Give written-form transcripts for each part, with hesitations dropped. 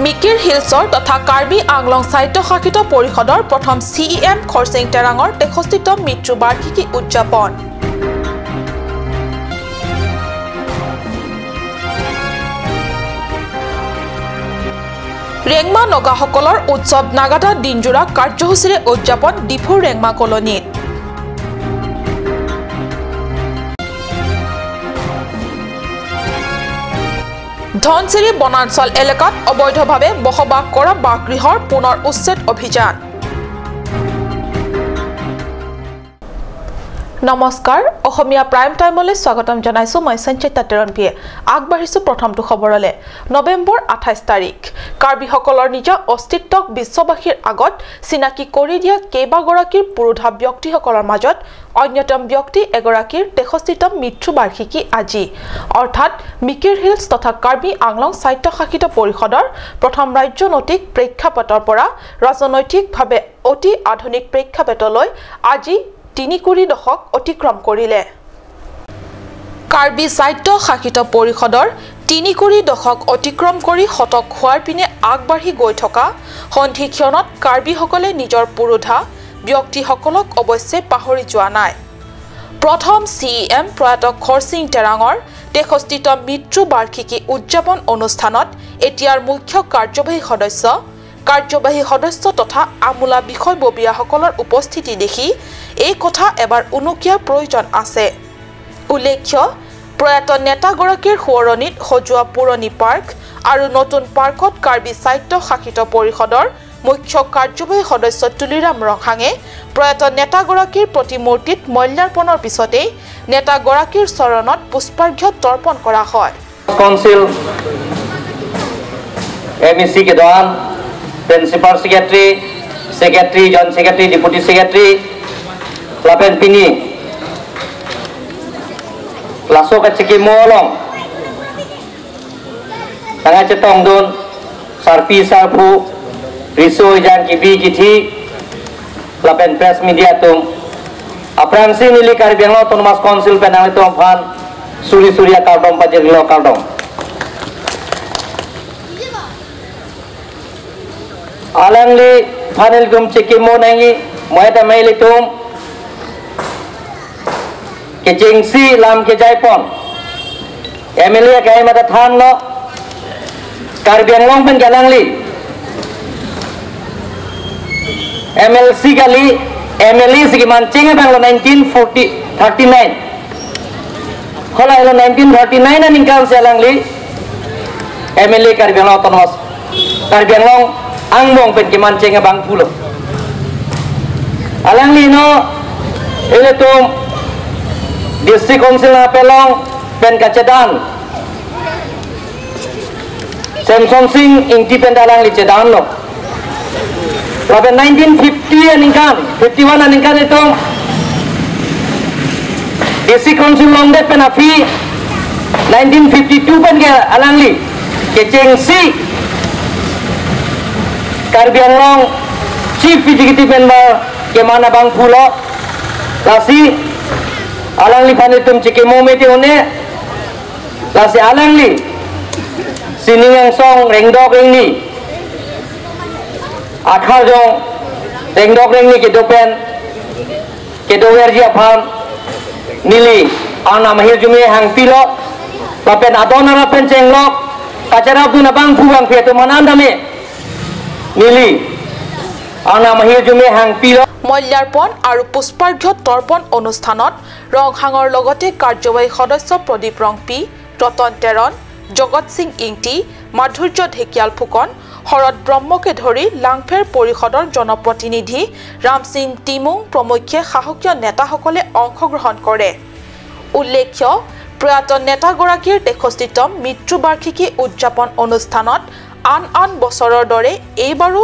মিকিৰ হিলছৰ তথা কাৰ্বি আংলং স্বায়ত্তশাসিত পৰিষদৰ প্ৰথম CEM খৰচিং টেৰাঙৰ 63তম মৃত্যু বাৰ্ষিকী উদযাপন। ৰেংমা নগাসকলৰ উৎসৱ নাগাদা দিনজোৰা কাৰ্যসূচীৰে উদযাপন ডিফুৰ ৰেংমা কলনীত। ধনশিৰি বনাঞ্চল এলেকাত অবৈধভাৱে বসবাস কৰা বাসগৃহৰ পুনৰ উচ্ছেদ অভিযান। নমস্কাৰ, অসমীয়া প্ৰাইম টাইমলৈ স্বাগতম জনাইছো মই সঞ্চিতা তেৰণপিয়ে। আগবাঢ়িছো প্ৰথমটো খবৰলৈ। নৱেম্বৰ 28 তাৰিখ কাৰ্বিসকলৰ নিজৰ অস্তিত্বক বিশ্ববাসীৰ আগত চিনাকি কৰি দিয়া কেইবাগৰাকীৰ পুৰোধা ব্যক্তিসকলৰ মাজত অন্যতম ব্যক্তি এগৰাকীৰ 63তম মৃত্যু বাৰ্ষিকী আজি, অৰ্থাৎ মিকিৰ হিলছ তথা কাৰ্বি আংলং স্বায়ত্তশাসিত পৰিষদৰ প্ৰথম ৰাজ্যনৈতিক প্ৰেক্ষাপটৰ পৰা ৰাজনৈতিকভাৱে অতি আধুনিক প্ৰেক্ষাপটলৈ আজি 3 দশক অতিক্ৰম কৰিলে। কাৰ্বি স্বায়ত্তশাসিত পৰিষদৰ 3 দশক অতিক্ৰম কৰি শতক হোৱাৰ পিনে আগবাঢ়ি গৈ থকা সন্ধিক্ষণত কাৰ্বিসকলে নিজৰ পুৰোধা ব্যক্তিসকলক অৱশ্যে পাহৰি যোৱা নাই। প্ৰথম CEM প্ৰয়াত খৰচিং টেৰাঙৰ 63তম মৃত্যু বাৰ্ষিকী উদযাপন অনুষ্ঠানত এতিয়াৰ মুখ্য কাৰ্যবাহী সদস্য তথা আমোলা বিষয়ববীয়াসকলৰ উপস্থিতি দেখি এই কথা এবাৰ উনুকিয়াৰ প্ৰয়োজন আছে। উল্লেখ্য, প্ৰয়াত নেতাগৰাকীৰ সোঁৱৰণীত সজোৱা পুৰণি পাৰ্ক আৰু নতুন পাৰ্কত কাৰ্বি স্বায়ত্তশাসিত পৰিষদৰ মুখ্য কাৰ্যবাহী সদস্য তুলিৰাম ৰংহাঙে প্ৰয়াত নেতাগৰাকীৰ প্ৰতিমূৰ্তিত মল্যাৰ্পণৰ পিছতেই নেতাগৰাকীৰ চৰণত পুষ্পাৰ্ঘ্য তৰ্পণ কৰা হয়। Council MEC Kedan, Principal Secretary, Secretary, Joint Secretary, Deputy Secretary, Lapen Pini, Lasok Chiki Molong, Tanga Chetong Dun, Sarpi Sarpu, Riso Jan Kibi Kithi, Lapen Press Media Tum, Aprangsi Nili Karbi Anglong Autonomous Council Penang Tum Phan, Suri Surya Kaldong Pajirlo Kaldong. Alangli panel tum chikimo nangi moeta maili tum ke jengsi lam ke jaipon MLA kai mata than no Karbi Anglong pen galangli MLC gali MLA sigi mancing bang lo 1939 hola lo 1939 aning kan selangli MLA Karbi Anglong Autonomous Karbi Anglong angbong pen ki mancing bang pulo alang lino ele tum district council na pelong pen kacedan Samson Singh ingti pen dalang li cedan lo laben 1950 aningkan 51 aningkan itu district council longde pen afi 1952 pen ke alang li kecengsi Karbi Anglong Chief Executive Member ke mana bang pulo lasi alang li panitum chike mete one lasi alang li sining ang song rengdok rengni akhar jong rengdok rengni ke dopen ke dower ji aphan nili ana mahil jume hang pilo lapen adona lapen chenglok kachara bu na bang phu bang phe to manan dame nili ana mahil jume hang pilo মল্যাৰ্পণ আৰু পুষ্পাৰ্ঘ্য তৰ্পণ অনুষ্ঠানত ৰংহাঙৰ লগতে কাৰ্যবাহী সদস্য প্ৰদীপ ৰংপি, ৰতন টেৰণ, জগত সিং ইংটি, মাধুৰ্য ঢেকিয়াল ফুকন, শৰৎ ব্ৰহ্মকে ধৰি লাংফেৰ পৰিষদৰ জনপ্ৰতিনিধি ৰামসিং টিমুং প্ৰমুখ্যে সাহসীয় নেতাসকলে অংশগ্ৰহণ কৰে। উল্লেখ্য, প্ৰয়াত নেতাগৰাকীৰ 63তম মৃত্যু বাৰ্ষিকী উদযাপন অনুষ্ঠানত আন আন বছৰৰ দৰে এইবাৰো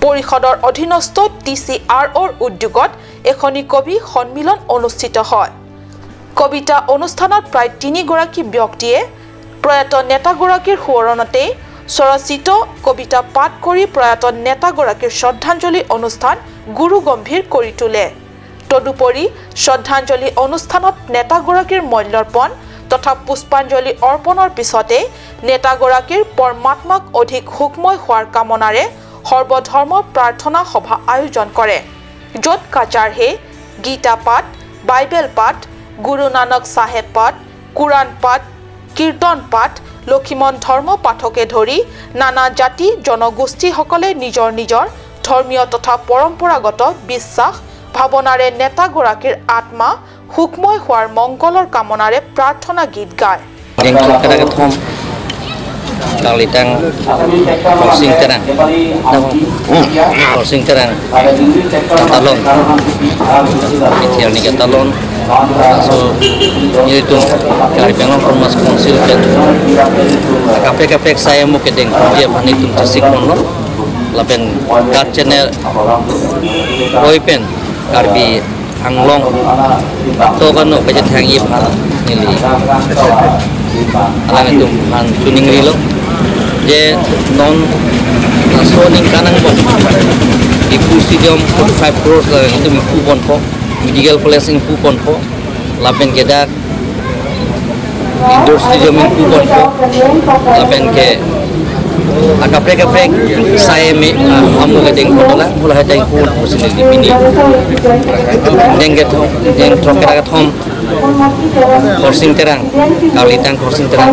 পৰিষদৰ অধীনস্থ TCROৰ উদ্যোগত এখনি কবি সন্মিলন অনুষ্ঠিত হয়। কবিতা অনুষ্ঠানত প্ৰায় 3গৰাকী ব্যক্তিয়ে প্ৰয়াত নেতাগৰাকীৰ সোঁৱৰণতে স্বৰচিত কবিতা পাঠ কৰি প্ৰয়াত নেতাগৰাকীৰ শ্ৰদ্ধাঞ্জলি অনুষ্ঠান গুৰু গম্ভীৰ কৰি তোলে। তদুপৰি শ্ৰদ্ধাঞ্জলি অনুষ্ঠানত নেতাগৰাকীৰ মল্যাৰ্পণ তথা পুষ্পাঞ্জলি অৰ্পণৰ পিছতে নেতাগৰাকীৰ পৰমাত্মাক অধিক সুখময় হোৱাৰ কামনাৰে সৰ্বধৰ্ম প্ৰাৰ্থনা সভা আয়োজন কৰে, য'ত কাচাৰহে, গীতা পাঠ, বাইবেল পাঠ, গুৰু নানক চাহেব পাঠ, কোৰাণ পাঠ, কীৰ্তন পাঠ, লক্ষ্মণ ধৰ্ম পাঠকে ধৰি নানা জাতি জনগোষ্ঠীসকলে নিজৰ নিজৰ ধৰ্মীয় তথা পৰম্পৰাগত বিশ্বাস ভাৱনাৰে নেতাগৰাকীৰ আত্মা সুখময় হোৱাৰ মংগলৰ কামনাৰে প্ৰাৰ্থনা গীত গায়। Karbi Anglong to kanu kajet hangi nili alang itu han tuning rilo je non soning kanang bon Diphu stadium 45 crores la itu pu pon po medical college in pu pon po lapen kedak indoor stadium in pu pon po lapen ke akaprek saya me amu ke deng kotola mula ha deng ko sini di mini deng ke deng trokera ka thom korsing terang kalitang korsing terang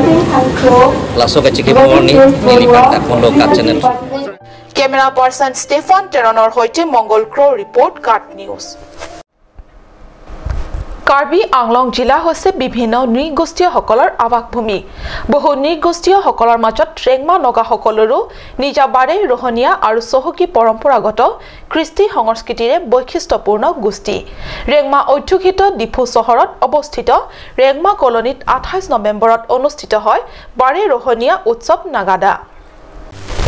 laso ka chiki morni nili panta kondo ka channel camera person Stefan টেৰনৰ সৈতে মংগল ক্ৰ' report, কাট news. Karbi Anglong জিলা হৈছে বিভিন্ন নৃগোষ্ঠীয়সকলৰ আৱাসভূমি। বহু নৃগোষ্ঠীয়সকলৰ মাজত ৰেংমা নগাসকলৰো নিজা বাৰে ৰহনীয়া আৰু চহকী পৰম্পৰাগত কৃষ্টি সংস্কৃতিৰে বৈশিষ্ট্যপূৰ্ণ গোষ্ঠী। ৰেংমা অধ্যুষিত ডিফু চহৰত অৱস্থিত ৰেংমা কলনীত 28 নৱেম্বৰত অনুষ্ঠিত হয় বাৰে ৰহনীয়া উৎসৱ নাগাদা।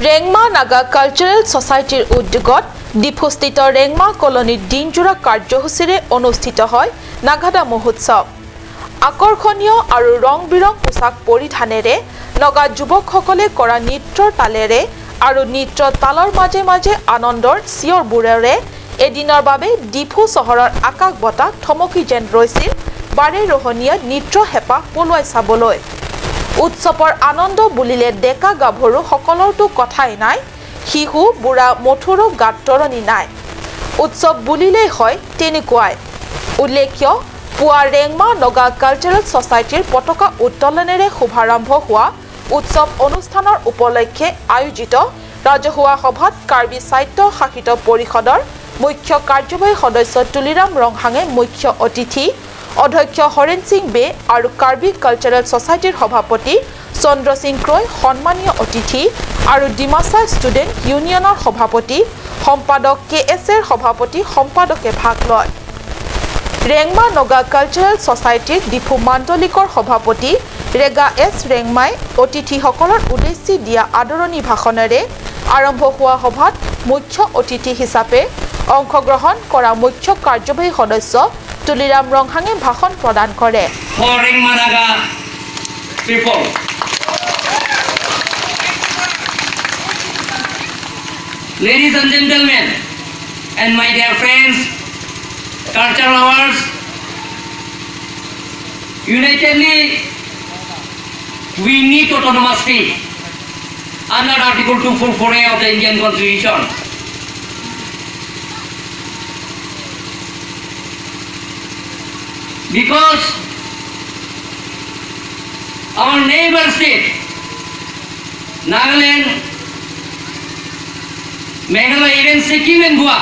ৰেংমা নাগা কালচাৰেল ছচাইটিৰ উদ্যোগত ডিফুস্থিত ৰেংমা কলনীত দিনজোৰা কাৰ্যসূচীৰে অনুষ্ঠিত হয় নাগাদা মহোৎসৱ। আকৰ্ষণীয় আৰু ৰং বিৰং পোছাক পৰিধানেৰে নগা যুৱকসকলে কৰা নৃত্যৰ তালেৰে আৰু নৃত্য তালৰ মাজে মাজে আনন্দৰ চিঞৰবোৰেৰে এদিনৰ বাবে ডিফু চহৰৰ আকাশ বতাহ থমকি যেন ৰৈছিল বাৰে ৰহনীয়া নৃত্য হেঁপাহ পলুৱাই চাবলৈ। উৎসৱৰ আনন্দ বুলিলে ডেকা গাভৰু সকলৰতো কথাই নাই, শিশু বুঢ়া মথুৰো গাত তৰণি নাই। উৎসৱ বুলিলেই হয় তেনেকুৱাই। উল্লেখ্য, পুৱা ৰেংমা নগা কালচাৰেল ছচাইটিৰ পতাকা উত্তোলনেৰে শুভাৰম্ভ হোৱা উৎসৱ অনুষ্ঠানৰ উপলক্ষে আয়োজিত ৰাজহুৱা সভাত কাৰ্বি স্বায়ত্ত শাসিত পৰিষদৰ মুখ্য কাৰ্যবাহী সদস্য তুলিৰাম ৰংহাঙে মুখ্য অতিথি, অধ্যক্ষ হৰেণ সিং বে আৰু কাৰ্বি কালচাৰেল ছচাইটিৰ সভাপতি চন্দ্ৰ সিং ক্ৰয় সন্মানীয় অতিথি আৰু ডিমাচা ষ্টুডেণ্ট ইউনিয়নৰ সভাপতি সম্পাদক কে এছ এৰ সভাপতি সম্পাদকে ভাগ লয়। ৰেংমা নগা কালচাৰেল ছচাইটিৰ ডিফু মাণ্ডলিকৰ সভাপতি ৰেগা এছ ৰেংমাই অতিথিসকলৰ উদ্দেশ্যি দিয়া আদৰণি ভাষণেৰে আৰম্ভ হোৱা সভাত মুখ্য অতিথি হিচাপে অংশগ্ৰহণ কৰা মুখ্য কাৰ্যবাহী সদস্য তুলিৰাম ৰংহাঙে ভাষণ প্ৰদান কৰে। Ladies and gentlemen, and my dear friends, cultural lovers, unitedly we need autonomous state under Article 244A of the Indian Constitution. Because our neighbor state, Nagaland, Meghalaya, even Sikkim and Goa,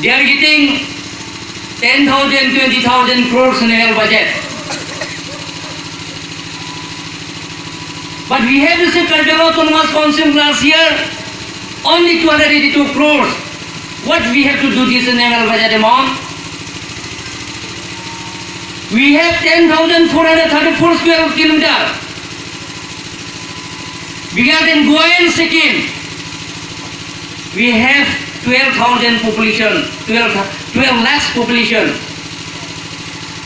they are getting 10,000, 20,000 crores in annual budget. But we have received Karbi Autonomous Council last year only 282 crores. What we have to do this in annual budget amount? We have 10,434 square kilometers. Bigger than Goa and Sikkim. We have 12,000 population, 12 lakhs population.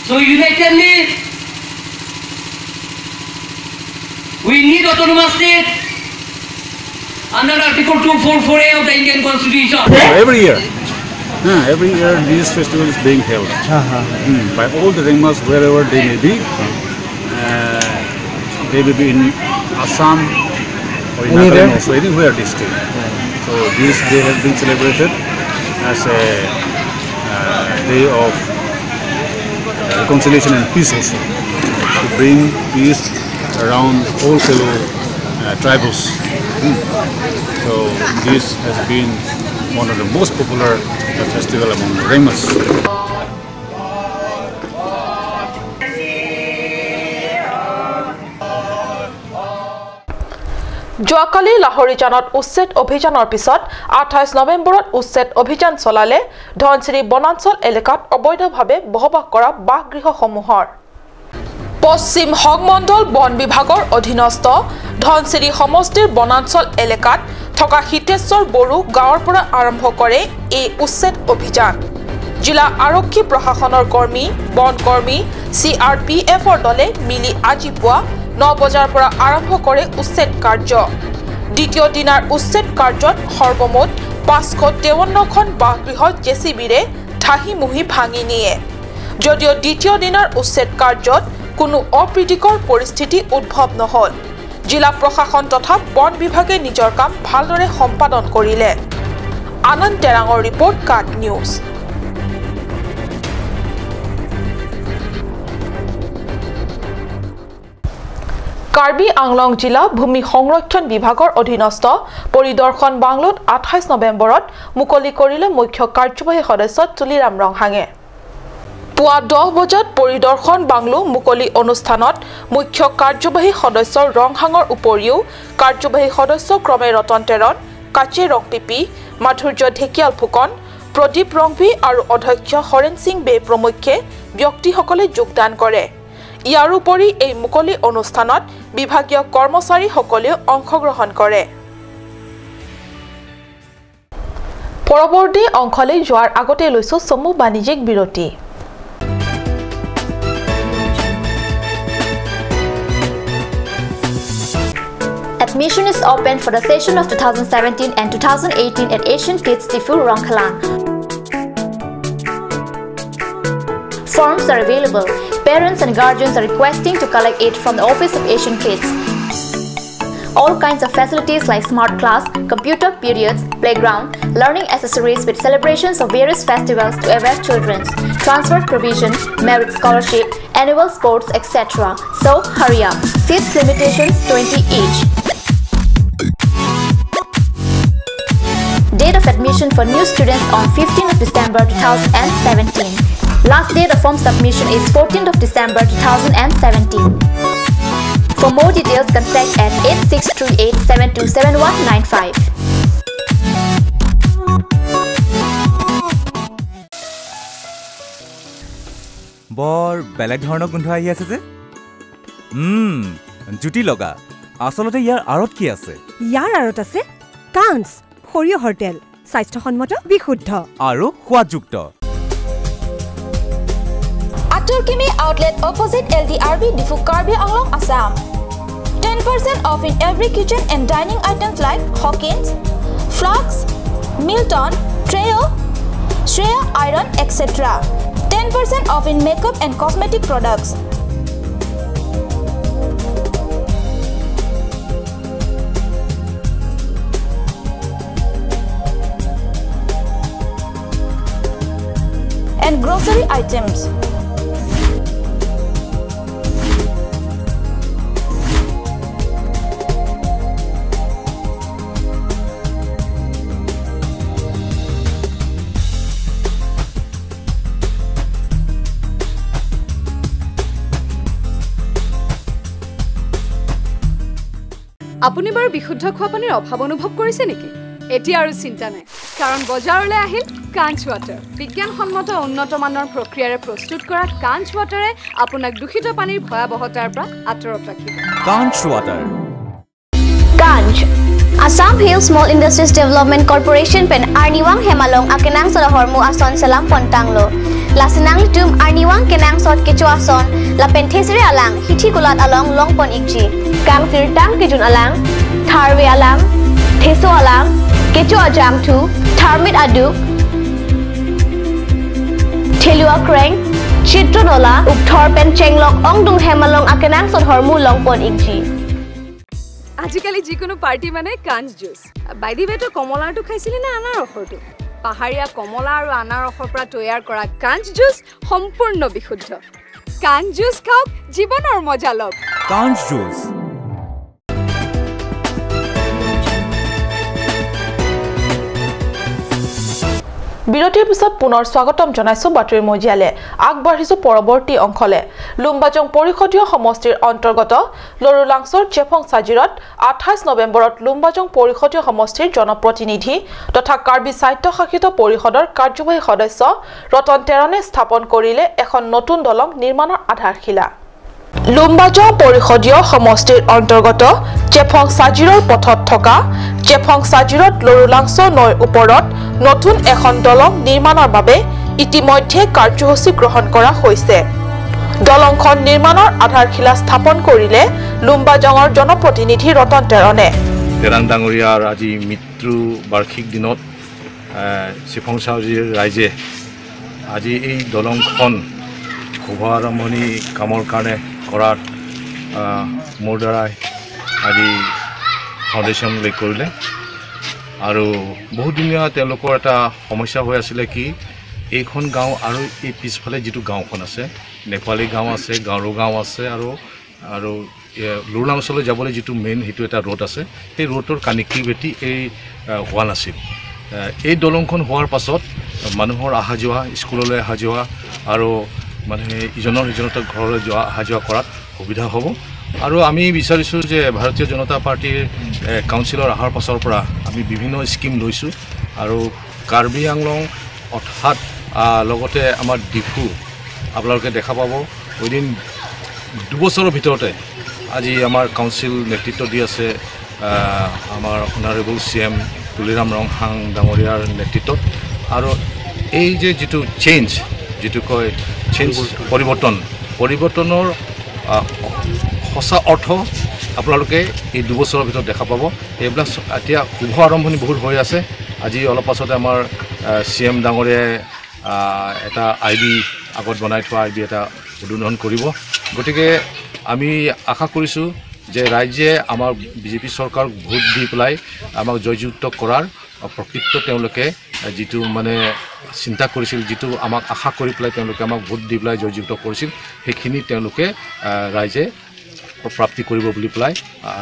So unitedly, we need autonomous state under Article 244A of the Indian Constitution. Every year, Every year this festival is being held by all the Rengmas wherever they may be. They may be in Assam or in Nagaland also, anywhere this state. So this day has been celebrated as a day of reconciliation and peace also, to bring peace around all fellow tribals. So this has been one of the most popular festival among the Rengmas. যোৱাকালি লাহৰীজানত উচ্ছেদ অভিযানৰ পিছত 28 নৱেম্বৰত উচ্ছেদ অভিযান চলালে ধনশিৰি বনাঞ্চল এলেকাত অবৈধভাৱে বসবাস কৰা বাসগৃহসমূহৰ। পশ্চিম সংমণ্ডল বন বিভাগৰ অধীনস্থ ধনশিৰি সমষ্টিৰ বনাঞ্চল এলেকাত থকা হিতেশ্বৰ বড়ো গাঁৱৰ পৰা আৰম্ভ কৰে এই উচ্ছেদ অভিযান। জিলা আৰক্ষী প্ৰশাসনৰ কৰ্মী, বনকৰ্মী, CRPFৰ দলে মিলি আজি পুৱা 9 বজাৰ পৰা আৰম্ভ কৰে উচ্ছেদ কাৰ্য। দ্বিতীয় দিনাৰ উচ্ছেদ কাৰ্যত সৰ্বমুঠ 553খন বাসগৃহ জেচিবিৰে ঢাহি মুহি ভাঙি নিয়ে। যদিও দ্বিতীয় দিনাৰ উচ্ছেদ কাৰ্যত কোনো অপ্ৰীতিকৰ পৰিস্থিতি উদ্ভৱ নহ'ল। জিলা প্ৰশাসন তথা বন বিভাগে নিজৰ কাম ভালদৰে সম্পাদন কৰিলে। আনন্দ টেৰাঙৰ ৰিপৰ্ট, কাট নিউজ। কাৰ্বি আংলং জিলা ভূমি সংৰক্ষণ বিভাগৰ অধীনস্থ পৰিদৰ্শন বাংলোত 28 নৱেম্বৰত মুকলি কৰিলে মুখ্য কাৰ্যবাহী সদস্য তুলিৰাম ৰংহাঙে। পুৱা 10 বজাত পৰিদৰ্শন বাংলো মুকলি অনুষ্ঠানত মুখ্য কাৰ্যবাহী সদস্য ৰংহাঙৰ উপৰিও কাৰ্যবাহী সদস্য ক্ৰমে ৰতন টেৰণ, কাচে ৰংপিপি, মাধুৰ্য ঢেকিয়াল ফুকন, প্ৰদীপ ৰংপি আৰু অধ্যক্ষ হৰেণ সিং বে প্ৰমুখ্যে ব্যক্তিসকলে যোগদান কৰে। ইয়াৰোপৰি এই মুকলি অনুষ্ঠানত বিভাগীয় কৰ্মচাৰীসকলেও অংশগ্ৰহণ কৰে। পৰৱৰ্তী অংশলৈ যোৱাৰ আগতে লৈছো চমু বাণিজ্যিক বিৰতি। Admission is open for the session of 2017 and 2018 at Asian Kids Tifu Rongkhalang. Forms are available. Parents and guardians are requesting to collect it from the Office of Asian Kids. All kinds of facilities like smart class, computer periods, playground, learning accessories with celebrations of various festivals to aware children, transfer provision, merit scholarship, annual sports, etc. So hurry up. Seats limitations 20 each. Date of admission for new students on 15th of December 2017. Last date of form submission is 14th of December 2017. For more details, contact at 8638727195. বৰ বেলেগ ধৰণৰ গোন্ধ আহি আছে যে। জুতি লগা। আচলতে ইয়াৰ আঁৰত কি আছে? ইয়াৰ আঁৰত আছে কাঞ্চ সৰিয়হৰ তেল, স্বাস্থ্যসন্মত, বিশুদ্ধ আৰু সোৱাদযুক্ত। Aturkimi outlet opposite LDRB Difu Karbi Anglong, Assam. 10% off in every kitchen and dining items like Hawkins, Flux, Milton, Treo, Shreya Iron, etc. 10% off in makeup and cosmetic products. And grocery items. আপুনি বাৰু বিশুদ্ধ খোৱা পানীৰ অভাৱ অনুভৱ কৰিছে নেকি? এতিয়া আৰু চিন্তা নাই, কাৰণ বজাৰলৈ আহিল কাঞ্চ ৱাটাৰ। বিজ্ঞানসন্মত উন্নত মানৰ প্ৰক্ৰিয়াৰে প্ৰস্তুত কৰা কাঞ্চ ৱাটাৰে আপোনাক দূষিত পানীৰ ভয়াৱহতাৰ পৰা আঁতৰত ৰাখিব। Kanch water. Kanch Assam Hill Small Industries Development Corporation pen Arniwang Hemalong akenang solohormu ason salam pontanglo. Lasinang tum Arniwang kenang sot kecho ason la pen thesre alang hithi kulat along long pon ikji. Kang sir tang kejun alang, tharwe alang, theso alang, kecho ajang thu, tharmit aduk, Lua Kreng Chitronola Ukthor pen Chenglok Ongdung Hemalong akenang sot hormu longpon ikji. আজিকালি যিকোনো party মানে কাঞ্চ juice. By the ৱে, তই কমলাৰটো খাইছিলি নে আনাৰসৰটো? পাহাৰীয়া কমলা আৰু আনাৰসৰ পৰা তৈয়াৰ কৰা কাঞ্চ জুচ সম্পূৰ্ণ বিশুদ্ধ। কাঞ্চ জুচ খাওক, জীৱনৰ মজা লওক। কাঞ্চ জুচ। বিৰতিৰ পিছত পুনৰ স্বাগতম জনাইছো বাতৰি মজিয়ালে। আগবাঢ়িছো পৰৱৰ্তী অংশলে। লুম্বাজং পৰিষদীয় সমষ্টিৰ অন্তৰ্গত লৰুলাংছৰ চেফং চাজিৰত 28 নৱেম্বৰত লুম্বাজং পৰিষদীয় সমষ্টিৰ জনপ্ৰতিনিধি তথা কাৰ্বি স্বায়ত্তশাসিত পৰিষদৰ কাৰ্যবাহী সদস্য ৰতন তেৰণে স্থাপন কৰিলে এখন নতুন দলং নিৰ্মাণৰ আধাৰশিলা। লুম্বাজং পৰিষদীয় সমষ্টিৰ অন্তৰ্গত চেফং চাজিৰৰ পথত থকা চেফং চাজিৰত লৰুলাংছ নৈৰ ওপৰত নতুন এখন দলং নিৰ্মাণৰ বাবে ইতিমধ্যে কাৰ্যসূচী গ্ৰহণ কৰা হৈছে। দলংখন নিৰ্মাণৰ আধাৰশিলা স্থাপন কৰিলে লুম্বাজঙৰ জনপ্ৰতিনিধি ৰতন তেৰণে। তেৰাং ডাঙৰীয়াৰ আজি মৃত্যু বাৰ্ষিক দিনত চেফং চাজিৰ ৰাইজে আজি এই দলংখন শুভাৰম্ভণি কামৰ কাৰণে কৰাত মোৰ দ্বাৰাই আজি ফাউণ্ডেশ্যন লে কৰিলে। আৰু বহুদিনীয়া তেওঁলোকৰ এটা সমস্যা হৈ আছিলে কি এইখন গাঁও আৰু এই পিছফালে যিটো গাঁওখন আছে, নেপালী গাঁও আছে, গাৰো গাঁও আছে আৰু আৰু লুৰলাংচলৈ যাবলৈ যিটো মেইন সেইটো এটা ৰোড আছে, সেই ৰোডৰ কানেক্টিভিটি এই হোৱা নাছিল। এই দলংখন হোৱাৰ পাছত মানুহৰ অহা যোৱা, স্কুললৈ অহা যোৱা আৰু মানুহে ইজনৰ সিজনৰ ঘৰলৈ যোৱা অহা যোৱা কৰাত সুবিধা হ'ব। আৰু আমি বিচাৰিছোঁ যে ভাৰতীয় জনতা পাৰ্টীৰ কাউন্সিলৰ অহাৰ পাছৰ পৰা আমি বিভিন্ন স্কীম লৈছোঁ আৰু কাৰ্বি আংলং অৰ্থাৎ লগতে আমাৰ ডিফু আপোনালোকে দেখা পাব উইদিন 2 বছৰৰ ভিতৰতে আজি আমাৰ কাউন্সিল নেতৃত্ব দি আছে আমাৰ honourable C M Tuliram Ronghang ডাঙৰীয়াৰ নেতৃত্বত। আৰু এই যে যিটো চেঞ্জ, যিটো কয় চেঞ্জ, পৰিৱৰ্তন, পৰিৱৰ্তনৰ সঁচা অৰ্থ আপোনালোকে এই 2 বছৰৰ ভিতৰত দেখা পাব। এইবিলাক এতিয়া শুভ আৰম্ভণি বহুত হৈ আছে। আজি অলপ পাছতে আমাৰ চি এম ডাঙৰীয়াই এটা আই বি আগত বনাই থোৱা আই বি এটা উদ্বোধন কৰিব। গতিকে আমি আশা কৰিছোঁ যে ৰাইজে আমাৰ বিজেপি চৰকাৰক ভোট দি পেলাই আমাক জয়যুক্ত কৰাৰ প্ৰকৃত তেওঁলোকে যিটো মানে চিন্তা কৰিছিল, যিটো আমাক আশা কৰি পেলাই তেওঁলোকে আমাক ভোট দি পেলাই জয়যুক্ত কৰিছিল, সেইখিনি তেওঁলোকে ৰাইজে প্ৰাপ্তি কৰিব বুলি পেলাই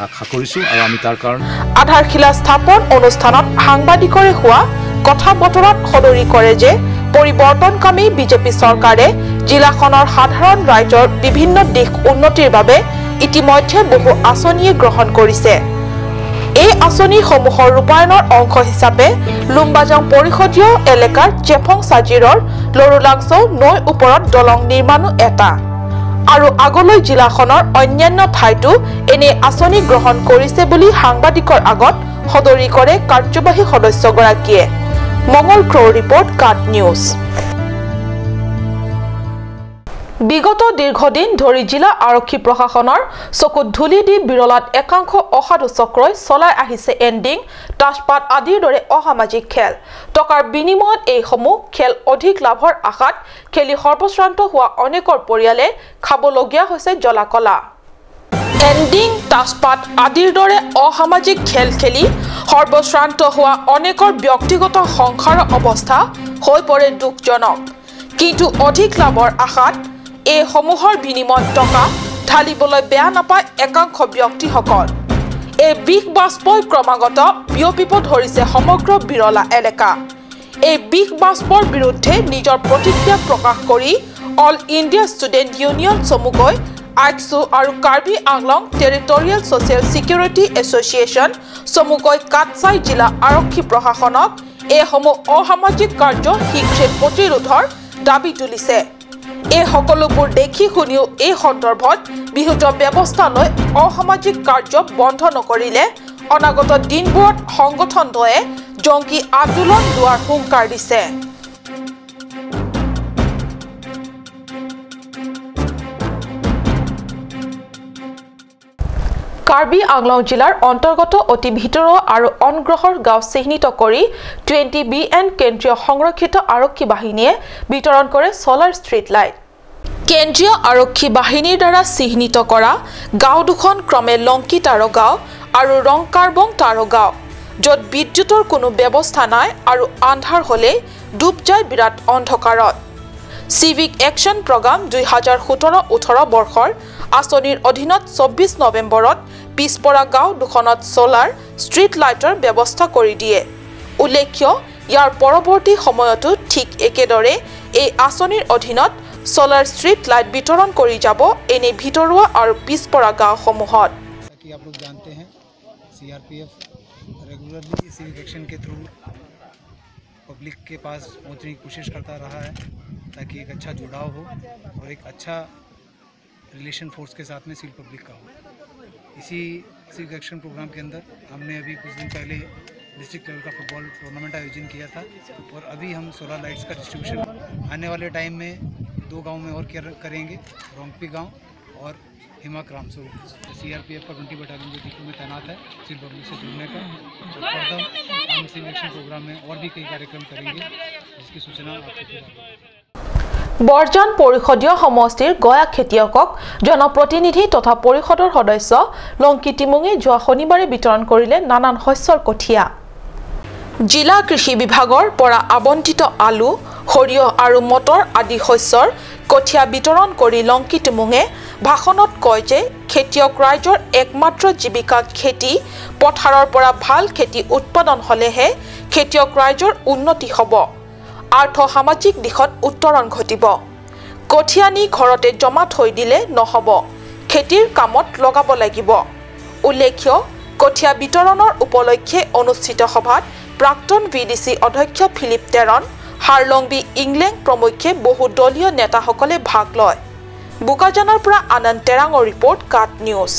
আশা কৰিছোঁ। আৰু আমি তাৰ কাৰণে আধাৰশিলা স্থাপন অনুষ্ঠানত সাংবাদিকৰে হোৱা কথা বতৰাত সদৰি কৰে যে পৰিৱৰ্তনকামী বিজেপি চৰকাৰে জিলাখনৰ সাধাৰণ ৰাইজৰ বিভিন্ন দিশ উন্নতিৰ বাবে ইতিমধ্যে বহু আঁচনিয়ে গ্ৰহণ কৰিছে। এই আঁচনিসমূহৰ ৰূপায়ণৰ অংশ হিচাপে লুম্বাজং পৰিষদীয় এলেকাৰ চেফং চাজিৰৰ লৰুলাংছ নৈৰ ওপৰত দলং নিৰ্মাণো এটা আৰু আগলৈ জিলাখনৰ অন্যান্য ঠাইতো এনে আঁচনি গ্ৰহণ কৰিছে বুলি সাংবাদিকৰ আগত সদৰি কৰে কাৰ্যবাহী সদস্যগৰাকীয়ে। মঙল ক্ৰ' ৰিপৰ্ট, কাট নিউজ। বিগত দীৰ্ঘদিন ধৰি জিলা আৰক্ষী প্ৰশাসনৰ চকুত ধূলি দি বিৰলাত একাংশ অসাধু চক্ৰই চলাই আহিছে এণ্ডিং, তাচপাত আদিৰ দৰে অসামাজিক খেল। টকাৰ বিনিময়ত এইসমূহ খেল অধিক লাভৰ আশাত খেলি সৰ্বশ্ৰান্ত হোৱা অনেকৰ পৰিয়ালে খাবলগীয়া হৈছে জ্বলাকলা। এণ্ডিং, তাচপাত আদিৰ দৰে অসামাজিক খেল খেলি সৰ্বশ্ৰান্ত হোৱা অনেকৰ ব্যক্তিগত সংসাৰৰ অৱস্থা হৈ পৰে দুখজনক। কিন্তু অধিক লাভৰ আশাত এইসমূহৰ বিনিময়ত টকা ঢালিবলৈ বেয়া নাপায় একাংশ ব্যক্তিসকল। এই বিষ বাষ্পই ক্ৰমাগত বিয়পিব ধৰিছে সমগ্ৰ বিৰলা এলেকা। এই বিষ বাষ্পৰ বিৰুদ্ধে নিজৰ প্ৰতিক্ৰিয়া প্ৰকাশ কৰি অল ইণ্ডিয়া ষ্টুডেণ্ট ইউনিয়ন চমুকৈ আইকছু আৰু Karbi Anglong territorial social security association চমুকৈ কাটছাই জিলা আৰক্ষী প্ৰশাসনক এইসমূহ অসামাজিক কাৰ্য শীঘ্ৰে প্ৰতিৰোধৰ দাবী তুলিছে। এই সকলোবোৰ দেখি শুনিও এই সন্দৰ্ভত বিহিত ব্যৱস্থা লৈ অসামাজিক কাৰ্য বন্ধ নকৰিলে অনাগত দিনবোৰত সংগঠনদ্বয়ে জংগী আন্দোলন লোৱাৰ হুংকাৰ দিছে। কাৰ্বি আংলং জিলাৰ অন্তৰ্গত অতি ভিতৰুৱা আৰু অনগ্ৰহৰ গাঁও চিহ্নিত কৰি 20BN কেন্দ্ৰীয় সংৰক্ষিত আৰক্ষী বাহিনীয়ে বিতৰণ কৰে ছ'লাৰ ষ্ট্ৰীট লাইট। কেন্দ্ৰীয় আৰক্ষী বাহিনীৰ দ্বাৰা চিহ্নিত কৰা গাঁও দুখন ক্ৰমে লংকি তাৰো গাঁও আৰু ৰংকাৰবং তাৰো গাঁও, য'ত বিদ্যুতৰ কোনো ব্যৱস্থা নাই আৰু আন্ধাৰ হ'লে ডুব যায় বিৰাট অন্ধকাৰত। চিভিক একশ্যন প্ৰগ্ৰাম 2017-18 বৰ্ষৰ আঁচনিৰ অধীনত 24 নৱেম্বৰত পিছপৰা গাঁও দুখনত ছ'লাৰ ষ্ট্ৰীট লাইটৰ ব্যৱস্থা কৰি দিয়ে। উল্লেখ্য, ইয়াৰ পৰৱৰ্তী সময়তো ঠিক একেদৰে এই আঁচনিৰ অধীনত ছ'লাৰ ষ্ট্ৰীট লাইট বিতৰণ কৰি যাব এনে ভিতৰুৱা আৰু পিছপৰা গাঁওসমূহত। आप लोग जानते हैं सीआरपीएफ रेगुलरली सिविक एक्शन के थ्रू पब्लिक के पास पहुंचने की कोशिश करता रहा है ताकि एक अच्छा जुड़ाव हो और एक अच्छा रिलेशन फोर्स के साथ में सिविल पब्लिक का हो। इसी सिविक एक्शन प्रोग्राम के अंदर हमने अभी कुछ दिन पहले डिस्ट्रिक्ट लेवल का फुटबॉल टूर्नामेंट आयोजन किया था और अभी हम सोलर लाइट्स का डिस्ट्रीब्यूशन आने वाले टाइम में 2 गाँव में और करेंगे, रोंगपी गाँव और हिमा क्रामसो। सीआरपीएफ का 20 बटालियन जो डिफू में तैनात है सिविल पब्लिक से जुड़ने का। फर्दर हम सिविल एक्शन प्रोग्राम में और भी कई कार्यक्रम करेंगे जिसकी सूचना आपको। বৰজান পৰিষদীয় সমষ্টিৰ গয়া খেতিয়কক জনপ্ৰতিনিধি তথা পৰিষদৰ সদস্য লংকি টিমুঙে যোৱা শনিবাৰে বিতৰণ কৰিলে নানান শস্যৰ কঠীয়া। জিলা কৃষি বিভাগৰ পৰা আবণ্টিত আলু, সৰিয়হ আৰু মটৰ আদি শস্যৰ কঠীয়া বিতৰণ কৰি লংকি টিমুঙে ভাষণত কয় যে খেতিয়ক ৰাইজৰ একমাত্ৰ জীৱিকা খেতি, পথাৰৰ পৰা ভাল খেতি উৎপাদন হ'লেহে খেতিয়ক ৰাইজৰ উন্নতি হ'ব, আৰ্থ সামাজিক দিশত উত্তৰণ ঘটিব। কঠীয়া নি ঘৰতে জমা থৈ দিলে নহ'ব, খেতিৰ কামত লগাব লাগিব। উল্লেখ্য, কঠীয়া বিতৰণৰ উপলক্ষে অনুষ্ঠিত সভাত প্ৰাক্তন VDC অধ্যক্ষ ফিলিপ টেৰন, হাৰলংবি ইংলেং প্ৰমুখ্যে বহু দলীয় নেতাসকলে ভাগ লয়। বোকাজানৰ পৰা আনন্দ টেৰাঙৰ ৰিপৰ্ট, কাট নিউজ।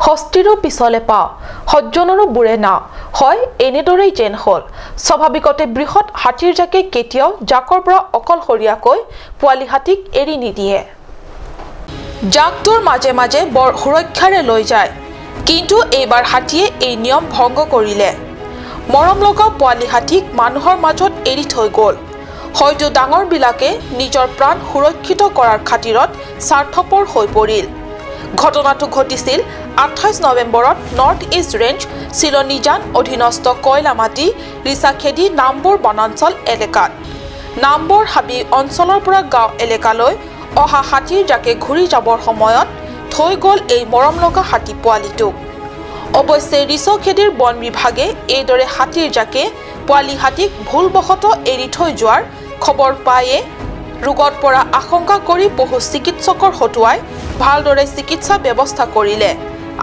হস্তিৰো পিছলে পাওঁ, সজ্জনৰো বুৰে নাও হয়, এনেদৰেই যেন হ'ল। স্বাভাৱিকতে বৃহৎ হাতীৰ জাকে কেতিয়াও জাকৰ পৰা অকলশৰীয়াকৈ পোৱালি হাতীক এৰি নিদিয়ে। জাকটোৰ মাজে মাজে বৰ সুৰক্ষাৰে লৈ যায়, কিন্তু এইবাৰ হাতীয়ে এই নিয়ম ভংগ কৰিলে। মৰম লগা পোৱালি হাতীক মানুহৰ মাজত এৰি থৈ গ'ল। হয়তো ডাঙৰবিলাকে নিজৰ প্ৰাণ সুৰক্ষিত কৰাৰ খাতিৰত স্বাৰ্থপৰ হৈ পৰিল। ঘটনাটো ঘটিছিল 28 নৱেম্বৰত নৰ্থ ইষ্ট ৰেঞ্জ চিলনীজান অধীনস্থ কয়লামাটি ৰিচাখেদি নামবৰ বনাঞ্চল এলেকাত। নামবৰ হাবি অঞ্চলৰ পৰা গাঁও এলেকালৈ অহা হাতীৰ জাকে ঘূৰি যাবৰ সময়ত থৈ গ'ল এই মৰম লগা হাতী পোৱালিটোক। অৱশ্যে ৰিচখেদিৰ বন বিভাগে এইদৰে হাতীৰ জাকে পোৱালি হাতীক ভুলবশতঃ এৰি থৈ যোৱাৰ খবৰ পায়ে ৰোগত পৰা আশংকা কৰি পশু চিকিৎসকৰ হতুৱাই ভালদৰে চিকিৎসা ব্যৱস্থা কৰিলে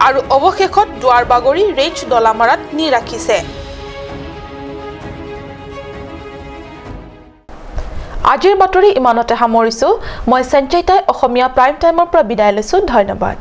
আৰু অৱশেষত দুৱাৰ বাগৰি ৰেঞ্জ দলামাৰাত নি ৰাখিছে। আজিৰ বাতৰি ইমানতে সামৰিছোঁ। মই সঞ্চয়িতাই অসমীয়া প্ৰাইম টাইমৰ পৰা বিদায় লৈছোঁ। ধন্যবাদ।